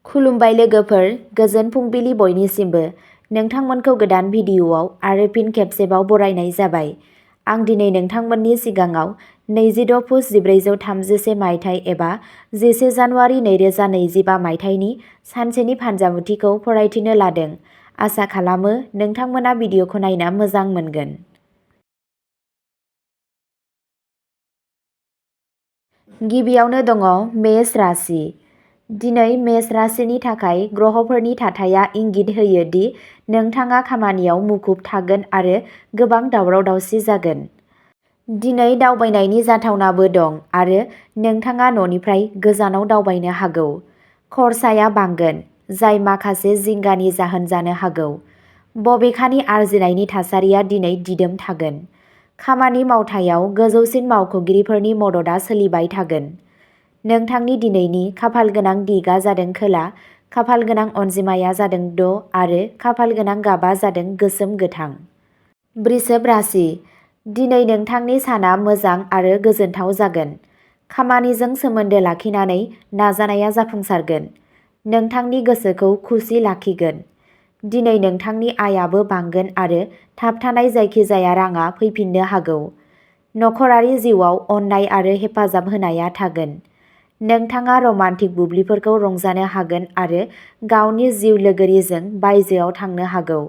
खुलुमबाय लोगोफोर, गोजोन फुंबिलि बयनिसिमबो। नोंथांमोनखौ गोदान भिडिअ'आव आरो फिन खेबसेबाव बरायनाय जाबाय। आं दिनै नोंथांमोननि सिगाङाव 26 पुस 1436 मायथाइ एबा 11 जानुवारि 2025 मायथाइनि सानसेनि फान्जामुथिखौ फरायथिनो लादों। आसा खालामो नोंथांमोना भिडिअ'खौ नायना मोजां मोनगोन। गिबियावनो दङ मेष राशि। दिनै मेष राशिनि थाखाय ग्रहफोरनि थाथाया इंगित होयो दि नोंथाङा खामानियाव मुखुब थागोन आरो गोबां दावराव-दावसि जागोन। दिनै दावबायनायनि जाथावनाबो दं आरो नोंथाङा न'निफ्राय गोजानाव दावबायनो हागौ। खरसाया बांगोन, जाय माखासे जिंगानि जाहोन जानो हागौ। बबेखानि आरजिनायनि थासारिया दिनै दिदोम थागोन। खामानि मावथायाव गोजौसिन मावख'गिरिफोरनि मददआ सोलिबाय थागोन। नोंथांनि दिनैनि खाफालगोनां दिगआ जादों खोला, खाफालगोनां अनजिमाया जादों 6 आरो खाफालगोनां गाबआ जादों गोसोम गोथां। वृषभ राशि। दिनै नोंथांनि साना मोजां आरो गोजोनथाव जागोन। खामानिजों सोमोन्दो लाखिनानै नाजानाया जाफुंसारगोन। नोंथांनि गोसोखौ खुसि लाखिगोन। दिनै नोंथांनि आयाबो बांगोन आरो थाबथानाय जायखिजाया राङा फैफिननो हागौ। नखरारि जिउआव अननाय आरो हेफाजाब होनाया थागोन। नोंथाङा रमान्टिक बुब्लिफोरखौ रंजानो हागोन आरो गावनि जिउ लोगोरिजों बायजोआव थांनो हागौ।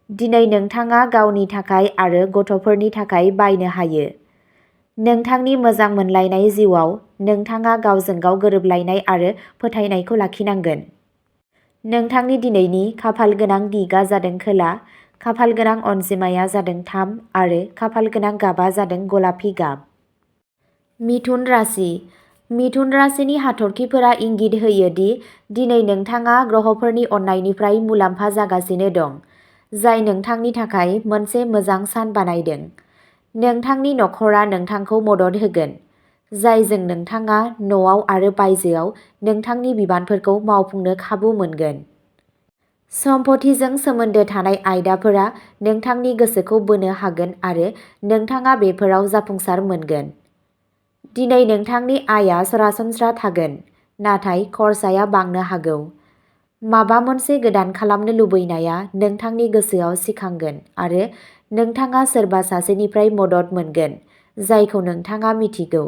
दिनै नोंथाङा गावनि थाखाय आरो गथ'फोरनि थाखाय बायनो हायो। नोंथांनि मोजां मोनलायनाय जिउआव नोंथाङा गावजों गाव गोरोबलायनाय आरो फोथायनायखौ लाखिनांगोन। नोंथांनि दिनैनि खाफालगोनां दिगआ जादों खोला, खाफालगोनां अनजिमाया जादों 3 आरो खाफालगोनां गाबआ जादों गलापि गाब। मिथुन राशि। मिथुन राशिनि हाथरखिफोरा इंगित होयो दि दिनै नोंथाङा ग्रहफोरनि अननायनिफ्राय मुलाम्फा जागासिनो दं, जाय नोंथांनि थाखाय मोनसे मोजां सान बानायदों। नोंथांनि नखरा नोंथांखौ मदद होगोन, जायजों नोंथाङा न'आव आरो बायजोआव नोंथांनि बिबानफोरखौ मावफुंनो खाबु मोनगोन। सम्पथिजों सोमोन्दो थानाय आयदाफोरा नोंथांनि गोसोखौ बोनो हागोन आरो नोंथाङा बेफोराव जाफुंसार मोनगोन। दिनै नोंथांनि आयआ सरासनस्रा थागोन, नाथाय खरसाया बांनो हागौ। माबा मोनसे गोदान खालामनो लुबैनाया नोंथांनि गोसोआव सिखांगोन आरो नोंथाङा सोरबा सासेनिफ्राय मदद मोनगोन, जायखौ नोंथाङा मिथिगौ।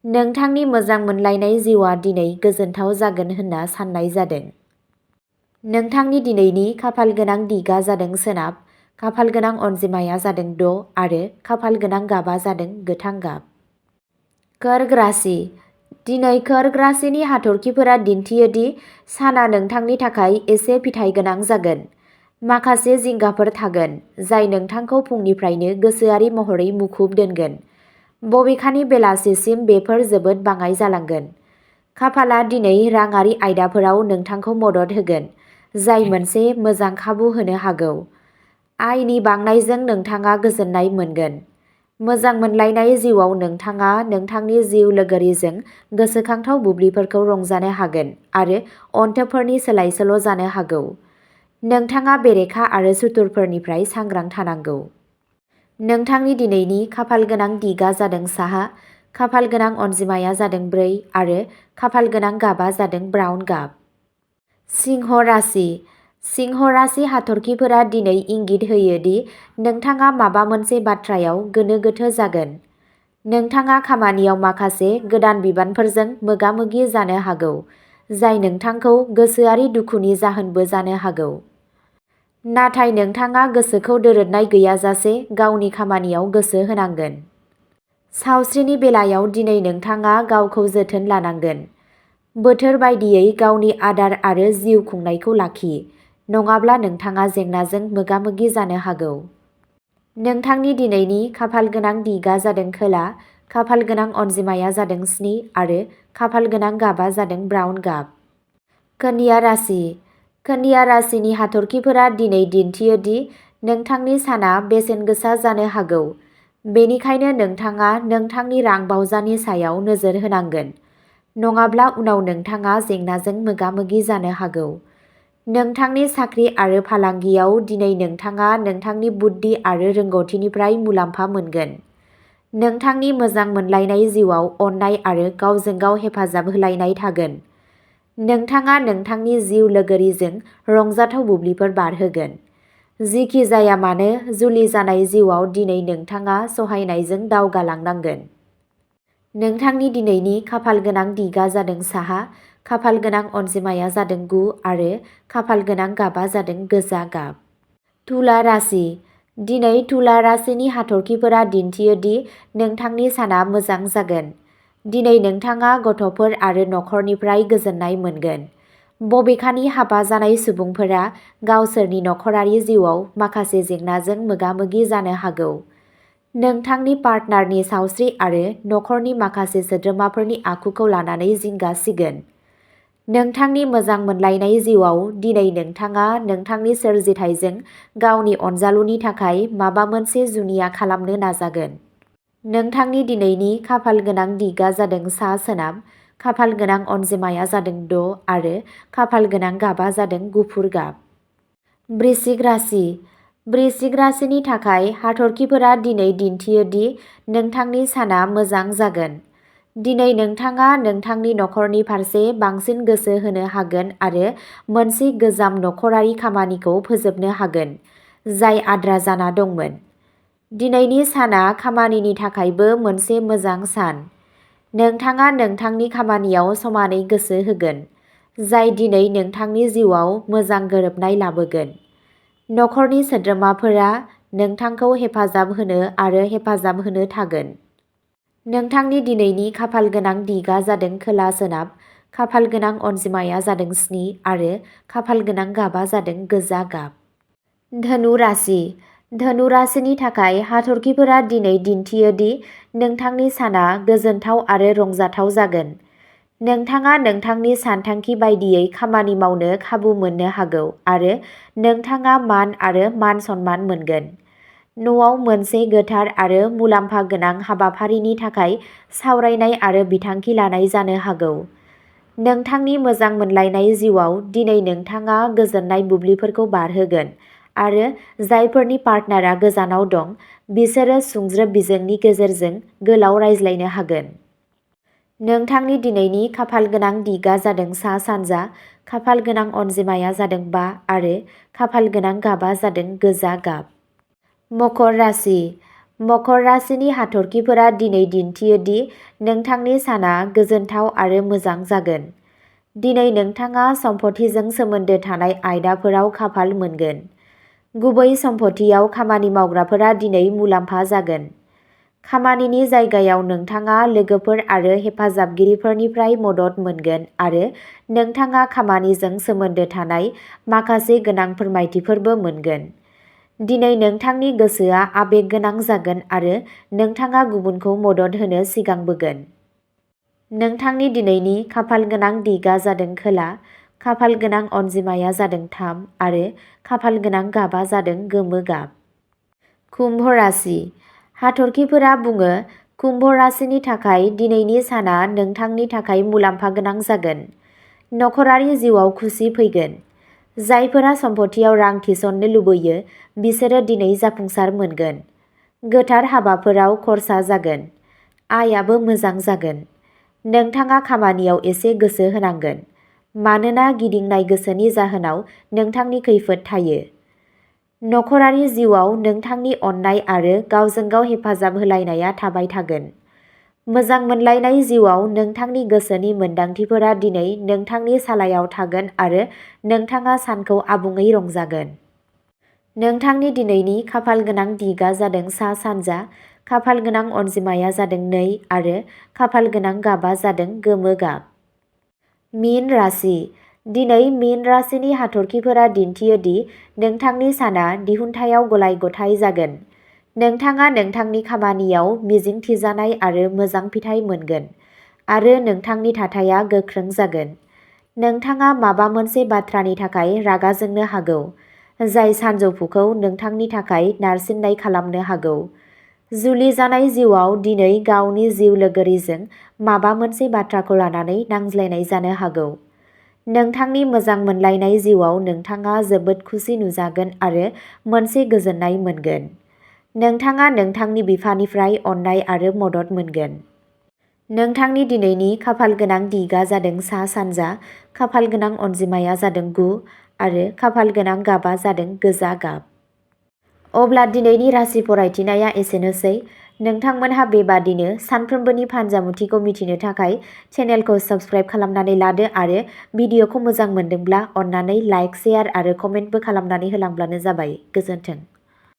नोंथांनि मोजां मोनलायनाय जिउआ दिनै गोजोनथाव जागोन होनना साननाय जादों। नोंथांनि दिनैनि खाफालगोनां दिगआ जादों सोनाब, खाफालगोनां अनजिमाया जादों 6 आरो खाफालगोनां गाबआ जादों गोथां गाब। कर्क राशि। दिनै कर्क राशिनि हाथरखिफोरा दिन्थियो दि साना नोंथांनि थाखाय एसे फिथाइगोनां जागोन। माखासे जिंगाफोर थागोन, जाय नोंथांखौ फुंनिफ्रायनो गोसोआरि महरै मुखुब दोनगोन। बबेखानि बेलासिसिम बेफोर जोबोद बाङाइ जालांगोन। खाफालआ दिनै राङारि आयदाफोराव नोंथांखौ मदद होगोन, जाय मोनसे मोजां खाबु होनो हागौ। आयनि बांनायजों नोंथाङा गोजोननाय मोनगोन। मोजां मोनलायनाय जिउआव नोंथाङा नोंथांनि जिउ लोगोरिजों गोसोखांथाव बुब्लिफोरखौ रंजानो हागोन आरो अनथोबफोरनि सोलाय-सोल' जानो हागौ। नोंथाङा बेरेखा आरो सुथुरफोरनिफ्राय सांग्रां थानांगौ। नोंथांनि दिनैनि खाफालगोनां दिगआ जादों साहा, खाफालगोनां अनजिमाया जादों 4 आरो खाफालगोनां गाबआ जादों ब्राउन गाब। सिंह राशि। सिंह राशि हाथरखिफोरा दिनै इंगित होयो दि नोंथाङा माबा मोनसे बाथ्रायाव गोनो गोथो जागोन। नोंथाङा खामानियाव माखासे गोदान बिबानफोरजों मोगा-मोगि जानो हागौ, जाय नोंथांखौ गोसोआरि दुखुनि जाहोनबो जानो हागौ। नाथाय नोंथाङा गोसोखौ दोरोदनाय गैयाजासे गावनि खामानियाव गोसो होनांगोन। सावस्रिनि बेलायाव दिनै नोंथाङा गावखौ जोथोन लानांगोन। बोथोर बायदियै गावनि आदार आरो जिउ खुंनायखौ लाखि, नङाब्ला नोंथाङा जेंनाजों मोगा-मोगि जानो हागौ। नोंथांनि दिनैनि खाफालगोनां दिगआ जादों खोला, खाफालगोनां अनजिमाया जादों 7 आरो खाफालगोनां गाबआ जादों ब्राउन गाब। कन्या राशि। कन्या राशिनि हाथरखिफोरा दिनै दिन्थियो दि नोंथांनि साना बेसेनगोसा जानो हागौ। बेनिखायनो नोंथाङा नोंथांनि रां बावजानि सायाव नोजोर होनांगोन, नङाब्ला उनाव नोंथाङा जेंनाजों मोगा-मोगि जानो हागौ। नोंथांनि साख्रि आरो फालांगियाव दिनै नोंथाङा नोंथांनि बुद्धि आरो रोंग'थिनिफ्राय मुलाम्फा मोनगोन। नोंथांनि मोजां मोनलायनाय जिउआव अननाय आरो गावजों गाव हेफाजाब होलायनाय थागोन। नोंथाङा नोंथांनि जिउ लोगोरिजों रंजाथाव बुब्लिफोर बारहोगोन। जिखि जाया मानो जुलि जानाय जिउआव दिनै नोंथाङा सहायनायजों दावगालांनांगोन। नोंथांनि दिनैनि खाफालगोनां दिगा जादों साहा, खाफालगोनां अनजिमाया जादों 9 आरो खाफालगोनां गाबा जादों गोजा गाब। तुला राशि। दिनै तुला राशिनि हाथरखिफोरा दिन्थियो दि नोंथांनि साना मोजां जागोन। दिनै नोंथाङा गथ'फोर आरो नखरनिफ्राय गोजोननाय मोनगोन। बबेखानि हाबा जानाय सुबुंफोरा गावसोरनि नखरारि जिउआव माखासे जेंनाजों मोगा-मोगि जानो हागौ। नोंथांनि पार्टनारनि सावस्रि आरो नखरनि माखासे सोद्रोमाफोरनि आखुखौ लानानै जिंगा सिगोन। नोंथांनि मोजां मोनलायनाय जिउआव दिनै नोंथाङा नोंथांनि सोरजिथायजों गावनि अनजालुनि थाखाय माबा मोनसे जुनिया खालामनो नाजागोन। नोंथांनि दिनैनि खाफालगोनां दिगा जादों सा-सोनाब, खाफालगोनां अनजिमाया जादों 6 आरो खाफालगोनां गाबा जादों गुफुर गाब। वृश्चिक राशि। वृश्चिक राशिनि थाखाय हाथरखिफोरा दिनै दिन्थियो दि नोंथांनि साना मोजां जागोन। दिनै नोंथाङा नोंथांनि नखरनि फारसे बांसिन गोसो होनो हागोन आरो मोनसे गोजाम नखरारि खामानिखौ फोजोबनो हागोन, जाय आद्रा जाना दंमोन। दिनैनि साना खामानिनि थाखायबो मोनसे मोजां सान। नोंथाङा नोंथांनि खामानियाव समानै गोसो होगोन, जाय दिनै नोंथांनि जिउआव मोजां गोरोबनाय लाबोगोन। नखरनि सोद्रोमाफोरा नोंथांखौ हेफाजाब होनो आरो हेफाजाब होनो थागोन। नोंथांनि दिनैनि खाफालगोनां दिगा जादों खोला-सोनाब, खाफालगोनां अनजिमाया जादों 7 आरो खाफालगोनां गाबा जादों गोजा गाब। धनु राशि। धनु राशिनि थाखाय हाथरखिफोरा दिनै दिन्थियो दि नोंथांनि साना गोजोनथाव आरो रंजाथाव जागोन। नोंथाङा नोंथांनि सानथांखि बायदियै खामानि मावनो खाबु मोननो हागौ आरो नोंथाङा मान आरो मान-सन्मान मोनगोन। न'आव मोनसे गोथार आरो मुलाम्फा गोनां हाबाफारिनि थाखाय सावरायनाय आरो बिथांखि लानाय जानो हागौ। नोंथांनि मोजां मोनलायनाय जिउआव दिनै नोंथाङा गोजोननाय बुब्लिफोरखौ बारहोगोन आरो जायफोरनि पार्टनारआ गोजानाव दं बिसोरो सुंज्रोब बिजोंनि गेजेरजों गोलाव रायज्लायनो हागोन। नोंथांनि दिनैनि खाफालगोनां दिगा जादों सा-सानजा, खाफालगोनां अनजिमाया जादों 5 आरो खाफालगोनां गाबा जादों गोजा गाब। मकर राशि। मकर राशिनि हाथरखिफोरा दिनै दिन्थियो दि नोंथांनि साना गोजोनथाव आरो मोजां जागोन। दिनै नोंथाङा सम्पथिजों सोमोन्दो थानाय आयदाफोराव खाफाल मोनगोन। गुबै सम्पथियाव खामानि मावग्राफोरा दिनै मुलाम्फा जागोन। खामानिनि जायगायाव नोंथाङा लोगोफोर आरो हेफाजाबगिरिफोरनिफ्राय मदद मोनगोन आरो नोंथाङा खामानिजों सोमोन्दो थानाय माखासे गोनां फोरमायथिफोरबो मोनगोन। दिनै नोंथांनि गोसोआ आबेग गोनां जागोन आरो नोंथाङा गुबुनखौ मदद होनो सिगांबोगोन। नोंथांनि दिनैनि खाफालगोनां दिगा जादों खोला, खाफालगोनां अनजिमाया जादों 3 आरो खाफालगोनां गाबा जादों गोमो गाब। कुम्भ राशि। हाथरखिफोरा बुङो कुम्भ राशिनि थाखाय दिनैनि साना नोंथांनि थाखाय मुलाम्फा गोनां जागोन। नखरारि जिउआव खुसि फैगोन। जायफोरा सम्पथियाव रां थिसननो लुबैयो बिसोरो दिनै जाफुंसार मोनगोन। गोथार हाबाफोराव खर्सा जागोन। आयआबो मोजां जागोन। नोंथाङा खामानियाव एसे गोसो होनांगोन, मानोना गिदिंनाय गोसोनि जाहोनाव नोंथांनि खैफोद थायो। नखरारि जिउआव नोंथांनि अननाय आरो गावजों गाव हेफाजाब होलायनाया थाबाय थागोन। मोजां मोनलायनाय जिउआव नोंथांनि गोसोनि मोनदांथिफोरा दिनै नोंथांनि सालायाव थागोन आरो नोंथाङा सानखौ आबुङै रंजागोन। नोंथांनि दिनैनि खाफालगोनां दिगा जादों सा-सानजा, खाफालगोनां अनजिमाया जादों 2 आरो खाफालगोनां गाबा जादों गोमो गाब। मीन राशि। दिनै मीन राशिनि हाथरखिफोरा दिन्थियो दि नोंथांनि साना दिहुनथायाव गलाय-गथाय जागोन। नोंथाङा नोंथांनि खामानियाव मिजिंथिजानाय आरो मोजां फिथाय मोनगोन आरो नोंथांनि थाथाया गोख्रों जागोन। नोंथाङा माबा मोनसे बाथ्रानि थाखाय रागा जोंनो हागौ, जाय सानजौफुखौ नोंथांनि थाखाय नारसिननाय खालामनो हागौ। जुलि जानाय जिउआव दिनै गावनि जिउ लोगोरिजों माबा मोनसे बाथ्राखौ लानानै नांज्लायनाय जानो हागौ। नोंथांनि मोजां मोनलायनाय जिउआव नोंथाङा जोबोद खुसि नुजागोन आरो मोनसे गोजोननाय मोनगोन। नोंथाङा नोंथांनि बिफानिफ्राय अननाय आरो मदद मोनगोन। नोंथांनि दिनैनि खाफालगोनां दिगा जादों सा सानजा, खाफालगोनां अनजिमाया जादों 9 आरो खाफालगोनां गाबा जादों गोजा गाब। अब्ला दिनैनि राशि फरायथिनाया एसेनोसै। नोंथांमोनहा बेबादिनो सानफ्रोमबोनि फानजामुथिखौ मिथिनो थाखाय चेनेलखौ साबस्क्राइब खालामनानै लादो आरो भिडिअखौ मोजां मोनदोंब्ला अन्नानै लाइक, शेयार आरो कमेन्टबो खालामनानै होलांब्लानो जाबाय। गोजोन्थों।